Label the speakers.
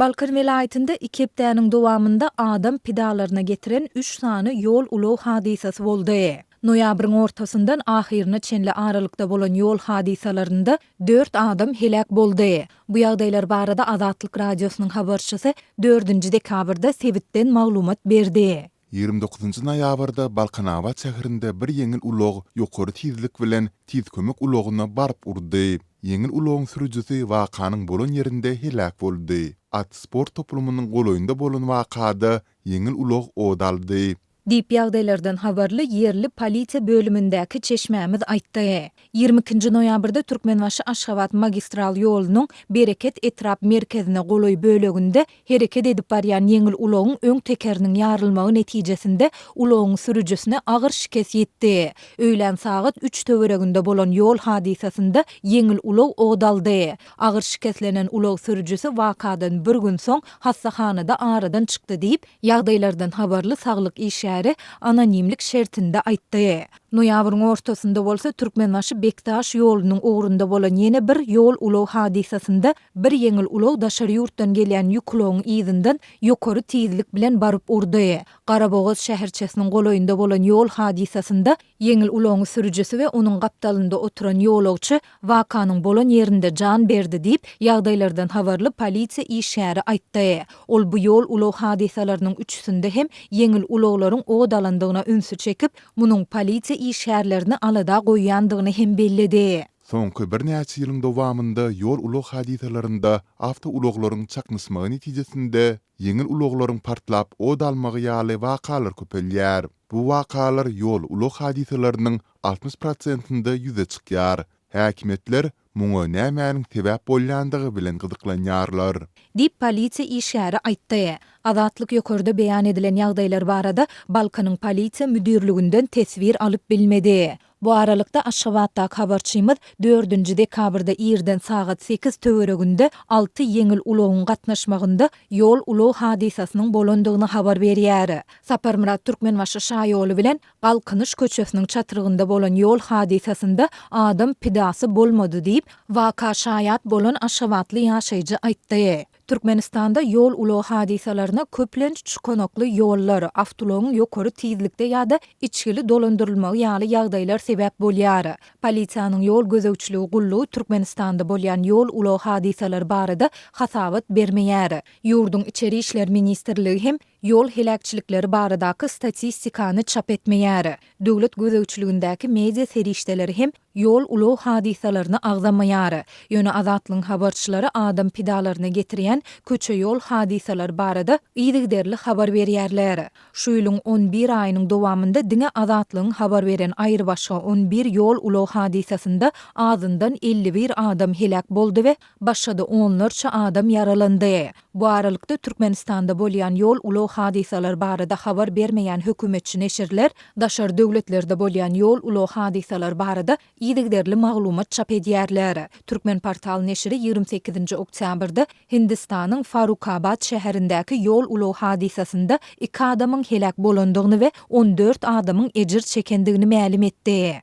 Speaker 1: Balkan welaýatynda iki hepdäniň dowamynda adam pidalaryna getiren üç sany ýol-ulag hadysasy boldy. Noýabryň ortasyndan ahyryna çenli aralykda bolan ýol hadysalarynda dört adam heläk boldy. Bu ýagdaýlar barada Azatlyk Radiosynyň habarçysy dördünji dekabrda sebitden maglumat berdi.
Speaker 2: 29 noýabrda Balkanabat şäherinde bir ýeňil ulag ýokary tizlik bilen Tiz kömek ulagyna baryp urdy. Ýeňil ulagyň sürüjisi wakanyň bolan ýerinde heläk boldy. At sport toplumynyň golaýynda bolan wakada ýeňil ulag ot aldy.
Speaker 1: Diýip, ýagdaýlardan habarly ýerli polisiýa bölümindäki çeşmämiz aýtdy. 22 nji noýabrda Türkmenbaşy-Aşgabat magistral ýolunyň Bereket etrap merkezine golaý böleginde Hereket edip barýan ýeňil ulagyň öň tekeriniň ýarylmagy netijesinde ulagyň sürüjisine agyr şikes ýetdi. Öýlän sagat üç töwereginde bolan ýol hadysasynda ýeňil ulag ot aldy. Agyr şikeslenen ulag sürüjisi wakadan bir gün soň hassahanada aradan çykdy diýip, ýagdaýlardan habarly saglyk işgäri anonimlik şertinde aýtdy. Noýabryň ortasynda bolsa Türkmenbaşy-Bekdaş ýolunyň ugrunda bolan ýene bir ýol-ulag hadysasynda Bir ýeňil ulag daşary ýurtdan gelýän ýük ulagyň yzyndan ýokary tizlik bilen baryp urdy. Garabogaz şäherçesiniň golaýynda bolan ýol hadysasynda ýeňil ulagyň sürüjisi we onuň gapdalynda oturan ýolagçy wakanyň bolan ýerinde jan berdi diýip, ýagdaýlardan habarly polisiýa işgäri aýtdy. Ol bu ýol-ulag hadysalarynyň üçüsinde hem ýeňil ulaglaryň ot alandygyna ünsi çekip, munuň polisiýa işgärlerini alada goýýandygyny hem belledi.
Speaker 2: Soňky birnäçe ýylyň dowamynda ýol-ulag hadysalarynda awtoulaglaryň çaknyşmagy netijesinde ýeňil ulaglaryň partlap ot almagy ýaly wakalar köpelýär. Bu wakalar ýol-ulag hadysalarynyň 60 prosentinde ýüze çykýar. Häkimiýetler muňa nämäniň sebäp bolýandygy bilen gyzyklanýarlar.
Speaker 1: Diýip, polisiýa işgäri aýtdy. Azatlyk ýokarda beýan edilen ýagdaýlar barada Balkanyň polisiýa müdirliginden teswir alyp bilmedi. Bu aralykda, Aşgabatdaky habarçymyz dördünji dekabrda irden sagat sekiz töwereginde alty ýeňil ulagyň gatnaşmagynda ýol-ulag hadysasynyň bolandygyny habar berýär. Saparmyrat Türkmenbaşy şaýoly bilen Galkynyş köçesiniň çatrygynda bolan ýol hadysasynda adam pidasy bolmady diýip, waka şaýat bolan aşgabatly ýaşaýjy aýtdy. Türkmenistanda ýol-ulag hadysalaryna köplenç çukanakly ýollar, awtoulagyň ýokary tizlikde ýa-da içgili dolandyrylmagy ýaly ýagdaýlar sebäp bolýar. Polisiýanyň ýol gözegçiligi gullugy Türkmenistanda bolýan ýol-ulag hadysalary barada hasabat bermeýär. Ýurduň Içeri işler ministrligi hem ýol heläkçilikleri baradaky statistikany çap etmeýär. Döwlet gözegçiligindäki media serişdeleri hem ýol-ulag hadysalaryny agzamaýar. Ýöne Azatlygyň habarçylary adam pidalaryna getirýän köçe-ýol hadysalary barada yzygiderli habar berýärler. Şu ýylyň on bir aýynyň dowamynda diňe Azatlygyň habar beren aýrybaşga on bir ýol-ulag hadysasynda azyndan 51 adam heläk boldy we Başga-da onlarça adam ýaralandy. Bu aralykda, Türkmenistanda bolýan ýol-ulag hadysalary barada habar bermeýän hökümetçi neşirler daşary döwletlerde bolýan ýol-ulag hadysalary barada yzygiderli maglumat çap edýärler. Türkmenportal neşiri 28 nji oktýabrda Hindistanyň Farukabad şäherindäki ýol-ulag hadysasynda iki adamyň heläk bolandygyny we on dört adamyň ejir çekendigini mälim etdi.